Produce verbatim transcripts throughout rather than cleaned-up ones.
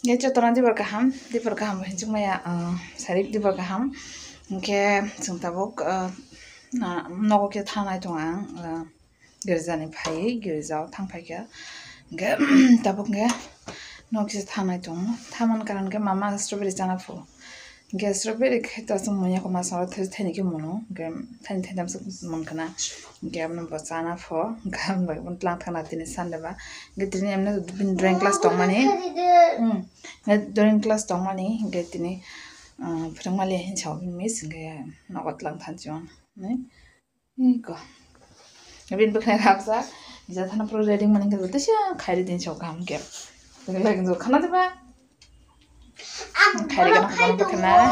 Hwnkhe jotono dibor kaham, dibor kaham hinwi chukmaya, ah, sarik dibor kaham. Hwnkhe chwng tabuk, ah, na-, nogo khe thangnai tongo ang, ah, girjani phaiwi, girjao thang phaikha. Hwnkhe tabuk hwnkhe nogo kisa thangnai tongo. Thamani karon khe mama strawberry chana pho. Hwnkhe strawberry khe to chwng muya kwma salo thai-, thaini khe mano. Hwnkhe thaini thaitham swk mankha na. Hwnkhe abono bo chana pho. Hwnkhe aboni bagwi bono tlang thangna tini Sunday ba. Hwnkhe tini emne bini drawing class tongmani. Hmm. Hwnkhe drawing class tongmani. Hwnkhe tini, ah, phwrwngmali hinwi sao bini miss. Hwnkhe nogo tlang thanchio. Iko. Bini bwkhwnai rabjak. Jathaino pura ready mani hwnkhe joto se khairi din sok kaham khe. Tini lagi jo khana diba? Khairi gana khana bwkhwnai.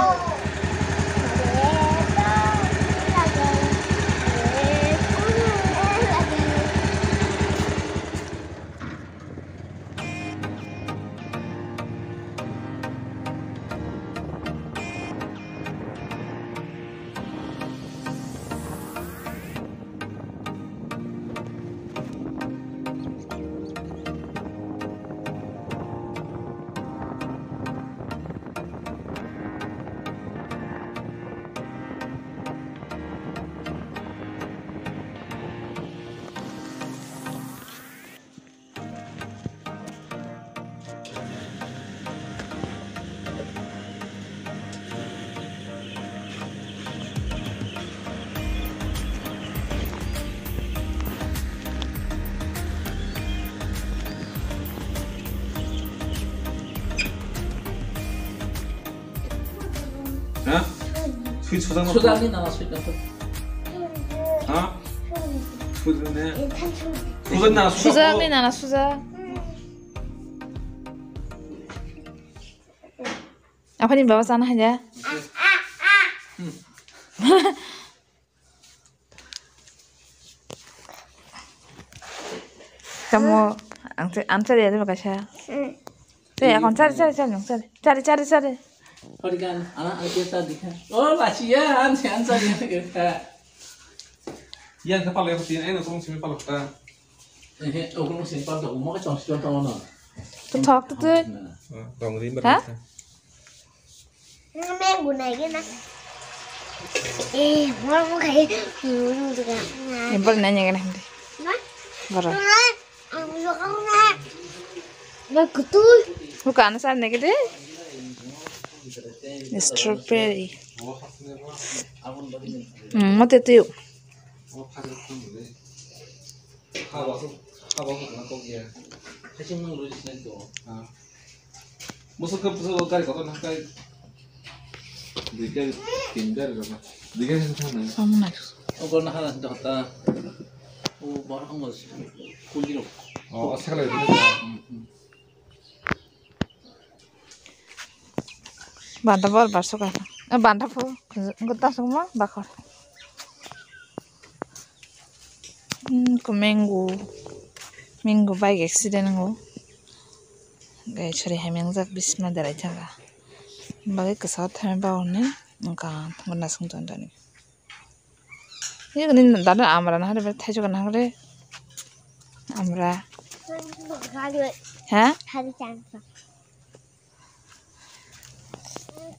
Ha? Sui sujak na? Sujak ni nana sui na. Ha? Sujak ni nana sujak. Sujak ni nana sujak. Aphani baba chana hai da. Tamo, ang te, ang chari ya, kaisa. Te, akon chari, chari, chari, chari, chari, chari, chari. Parikan, ana, ake ta dikha. Oh, lasi ya, an, an chari ya, kita. Yang kepala yang tin, eh, nang simi pala kita. Eh, oh, kung simi pala, mo ka chong si chong tong no. Tu thok tu tu. Tong rim. Ha? Mango nai gana. Eh, mango khai. Mango khai. Apple nai gana hindi. Boro. Mango khai. Mango kutul. Bukan asal nai gede. Strawberry. Hmm, mate tu. Musu ke pusu gari kotor nang kai. Dui gari, tin gari rok na. Dui gari nang thang nang. Ogo na hala sida kota. O bar ang bos. Kuli rok. Oh, asal lagi. Banda bor bar soka. Eh, banda pho. Gota sokma bakor. Hmm, ko mango. Mango bike accident ngo. Gai chari hai mengjak bisma derai thanga. Bagai kasa thame ba hone. Engka thangna sung ton tani. Ini dada amra na hare thaichuk na hare. Amra. Ha?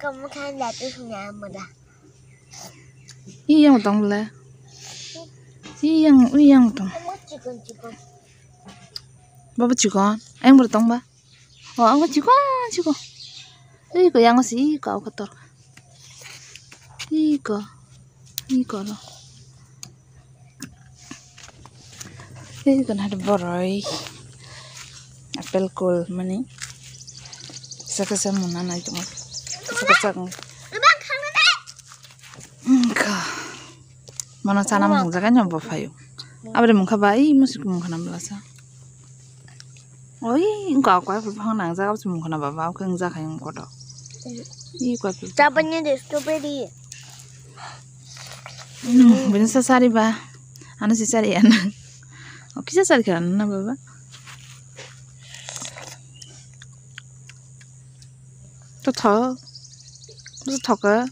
Kamu kan jatuh sungai amra. Iyang tong le. Iyang, iyang tong. Kamu cikon cikon. Baba cikon. Ayang bertong ba. Oh, ang cikon, cikon. Iko yang si iko aku kotor. Iko. Iko lo. Iko na boroi. Apple kol mani. Saka sa muna nai tong. Saka sa. Engka. Mano chana mung jaga nyom bo phayo. Abri mungkha ba i musik mungkha na blasa. Oi, engka ko ai phang nang jaga musik mungkha na baba ko engja khai ung koto. I ko ai. Chapanya de strawberry. Hmm, bini sa sari ba. Ano si sari ana. O kisa sari kha na baba. To tho. To tho ka.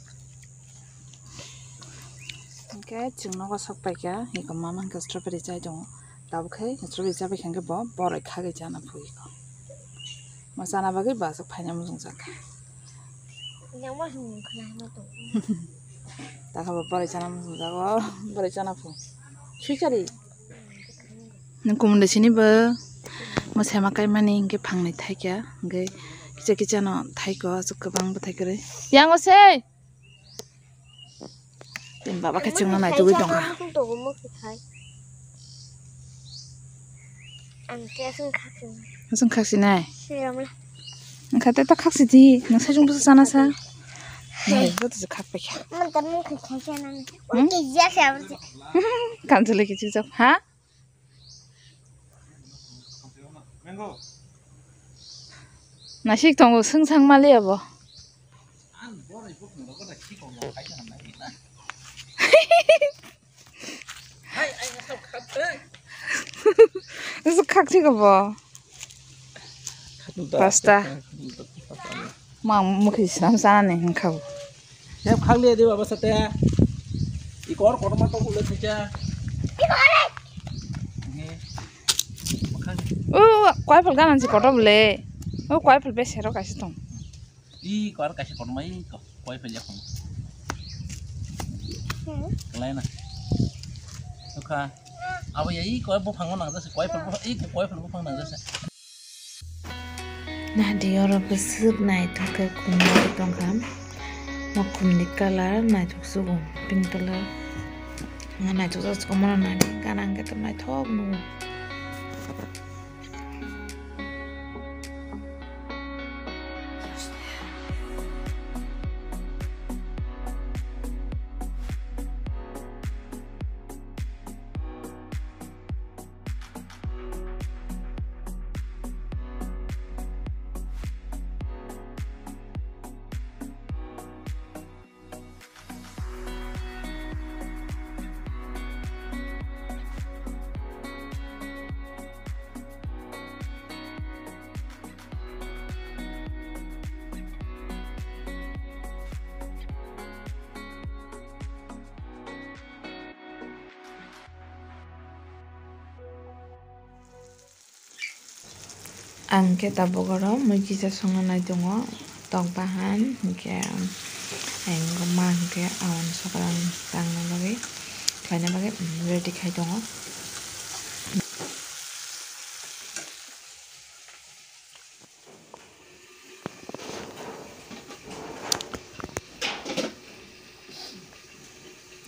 Hingke chwng nogo sok paikha, eko mama hingke strawberry chai tongo. Tabuk khe strawberry chabai khe bo boroi khagwi chana phuiko. Mo chana bagwi bwswk phaina muchungjak. Yang ma sung khna hino to. Takha bo borai chana muchungjak o, borai chana phu. Sui chari. Nwng kumunda sini bo mo sema kaimani hinkhe phangnwi thaikya, hinkhe kicha kicha no thaiko, aswk kwbang bwthai kwrwi. Yang o sei. Tini baba khe chwngno naitugwi tongkha. Ang khe aswk khakchang. Aswk khakchinai? Siramla. Wngkha tei ta khakchidi, nwng saichung bwsa chana sa. Hai. Nai, joto se khakpaikha. Mo ta mung khe khaisa nang. Hmm? Khe ya khe abse. Kanjole kichu jok, ha? Nasik tongo, swngchang mali abo. Khakchik abo. Pasta. Mang mukhi sinam sana ni hinkha bo. Hep khakle de baba sate. I kor kotor ma to kule khacha. O kwai phal ganan si kotor bole. O kwai phal be sero kaisa tong. I kor kaisa kotor ma i ko kwai phal ya khong. Kalai na. Sukha. Abo ya i kwai buphang nang jase kwai phal i kwai phal buphang nang jase. Nadi oro bwswk naithok khe khum nugwi tongkha. Mo khumni colour naithok sugo, pink colour. Naithok jak sugo, mono nadi gana hwnkhe naithok nugo. Ang khe tabuk oro mui kisa songna nai tongo, tok bahan, hinkhe ang ma hinkhe awan sokran tangna bagwi, khlaina bagwi ready khai tongo.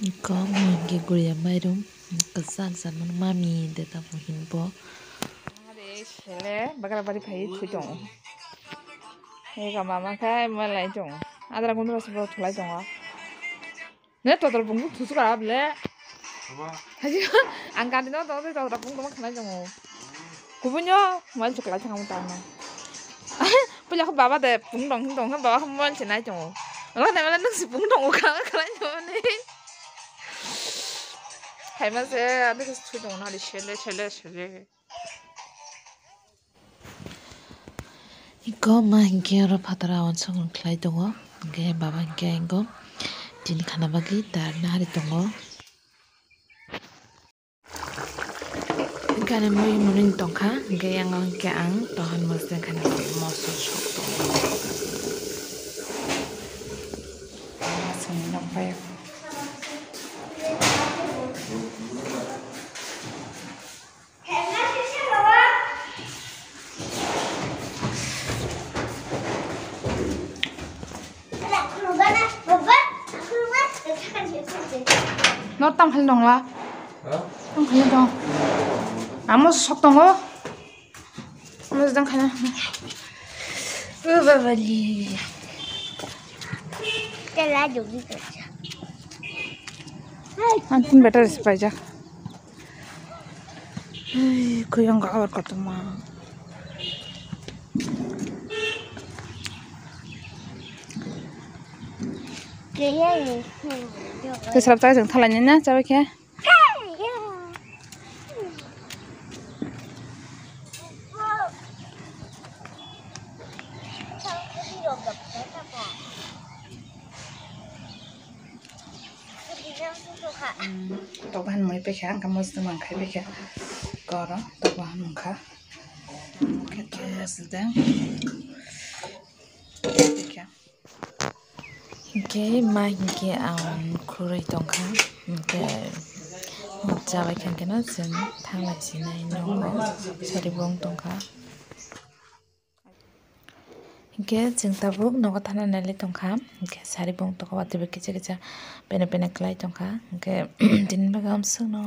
Iko mui hwnkhe guriya mairum kwchak jak mani mami de tamo hinbo. Are sele bagra bari phai thwi tongo. Ega mama khai malai tongo. Adra gundra se bo thulai tongo. Ne totor bungbu thusu kara bole. Haji ang gari no tongo, totor bungbu ma khanai tongo. Kubunyo mobile se kwlai thangma tangma. Puila khe baba de pung dong hing dong khe baba khe mobile se nai tongo. Wala de wala nang si pung dong kha khlai tongo ni. Hai ma se ade se thui tongo na de sele sele sele. Iko ma hinkhe oro phataro awan sokran khlai tongo, hinkhe baba hinkhe iko tini khana bagwi tar nahari tongo. Hinkhe ani mui muning tongkha, hinkhe yang hinkhe ang tohan mosdeng khana bagwi moso sok tongo. Aswk nokphai. No tam hal dong la. Ha? Tam hal dong. Amo sok tongo. Amo dang khana. O baba li. Tela jogi to. Antin better spajak. Hei, kuyang gawar kotorma. Kuyang. Kau serap cakap jangan thalai nina, cakap kya? Tok bahan mui paikha, ang khe mosdeng mang khai paikha. Koro tok bahan mangkha. Hwnkhe tei aswk de. Hwnkhe ma hwnkhe ang khurui tongkha, hwnkhe chabai kha hwnkhe no chwng thanglai sinai nogo, sari bo wng tongkha. Hwnkhe chwng tabuk nogo thana nailai tongkha, hwnkhe sari bo wng tongkha, watwi bo kisa kisa pene pene kwlai tongkha, hwnkhe tini bagwi amswkno.